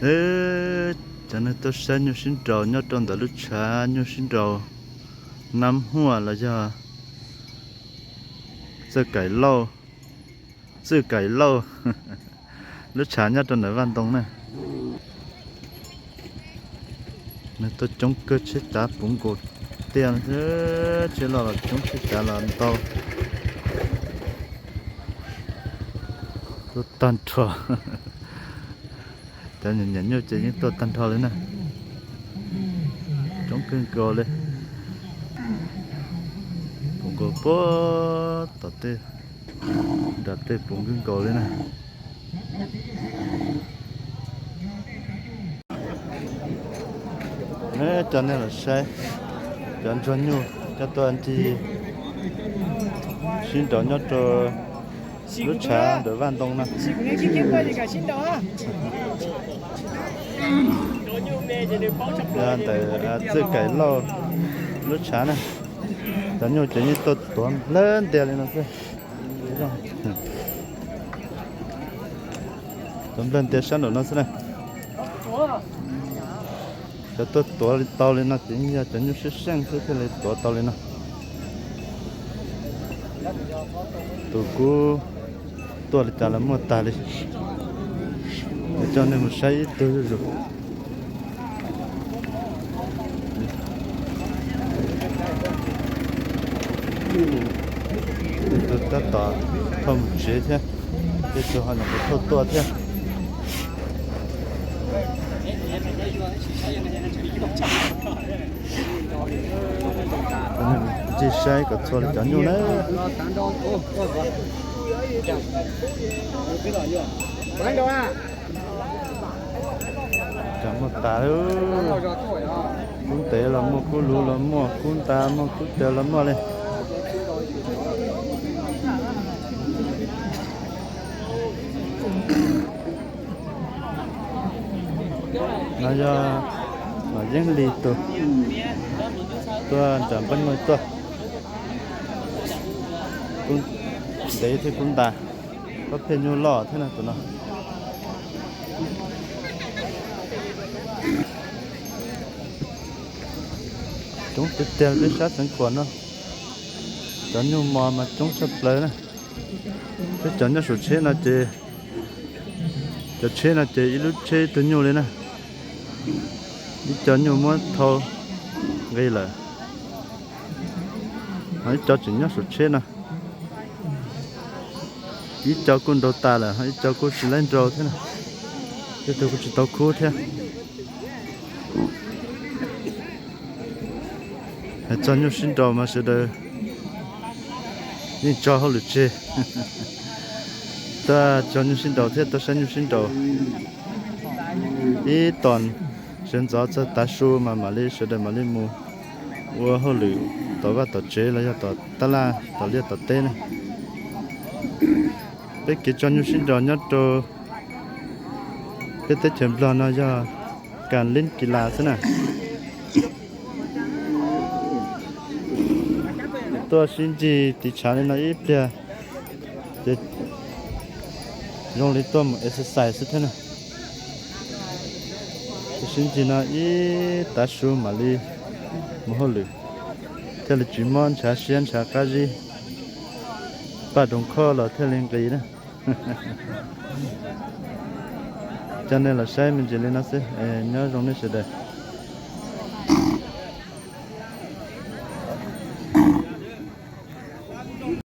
Cov neeg tuaj saib nyuj sib nraus nyob rau ntawm lub tshav nyuj sib nraus Nab Huaj los yog Txawj Kaim Lauj, Txwj Kaim Lauj, lub tshav nyob rau ntawm vaj ntoo na. Nws tuaj coob kawg, tsheb cav puv nkaus tiag, tsheb loj los coob, tsheb cav los ntau. Tuaj tag nrho, cov nyiam nyuj ces yeej tuaj tag nrho li na. Coob kawg nkaus li, puv nkaus puag tom tej, nram tej puv kawg nkaus li na. Coj nej los saib cov ntsuag nyuj coj tuaj ncig sib nraus nyob rau lub tshav ntawm vaj ntoo no. Ntawm Txwj Kaim Lauj lub tshav na, cov nyuj ces yeej tuaj tuav nplawg ntias li no xwb. Tuav nplawg ntias sab nraum no xwb na. Cov tuaj tuav li tau li no ces yeej yog cov nyuj siab seej xwb thiaj li tuav tau li no. Tus kub tuaj li cas los muaj tag li. Kuv coj nej mus saib ib tug zuj zus. Tus tab tom thauj mus tsev thiab, tej tus ho nyuam qhuav thauj tuaj thiab. Ncig saib kom txhua li cov nyuj na. Cov muaj tas, kub ntev los muaj, kub luv los muaj, kub ntas muaj, kub caws los muaj li. No yog Nom Yeeb Lis tus tuaj nram npab nyuj tuaj. Kub ntev thiab kub ntas, kub pheej nyuj loj thiab na tus no. Coob tiag tiag peb sab Xeev Khuam no, cov nyuj mos mas coob tshaj plaws na. Peb cov nyob saum tsheb no ces, cov tsheb no ces ib lub tsheb ib tug nyuj li na. Ib co nyuj muab thau nqi lawm, ho ib co tseem nyob saum tsheb no. Ib co kuj nrau tas lawm, ho ib co kuj tsis laib nrau thiab na. Tej tug kuj tsis tau khub thiab. Hais txog nyuj sib nraus mas sawv daws yeej tso hauj lwm tseg. Tuaj tso nyuj sib nraus thiab tuaj saib nyuj sib nraus. Ib tom sawv ntxov txog tav su mas mam li sawv daws mam li mus ua hauj lwm tom vaj tom tsev los yog tom tab laj tom liaj tom teb na. Peb kev tso nyuj sib nraus nyob rau peb teb chaws Nplog no yog kas lib kis las xwb na. Tuaj sib ncig tiv tshav li no ib pliag ces zoo li tuaj mus exercise xwb thiab na. Tuaj sib ncig no ib tav su mam li mus hauj lwm, thiaj li tsis mob ntshav siab ntshav qab zib, paj doos khoj los thiaj li nqis na. Coj nej los saib me ntsis li no xwb, nyob zoo nej sawv daws.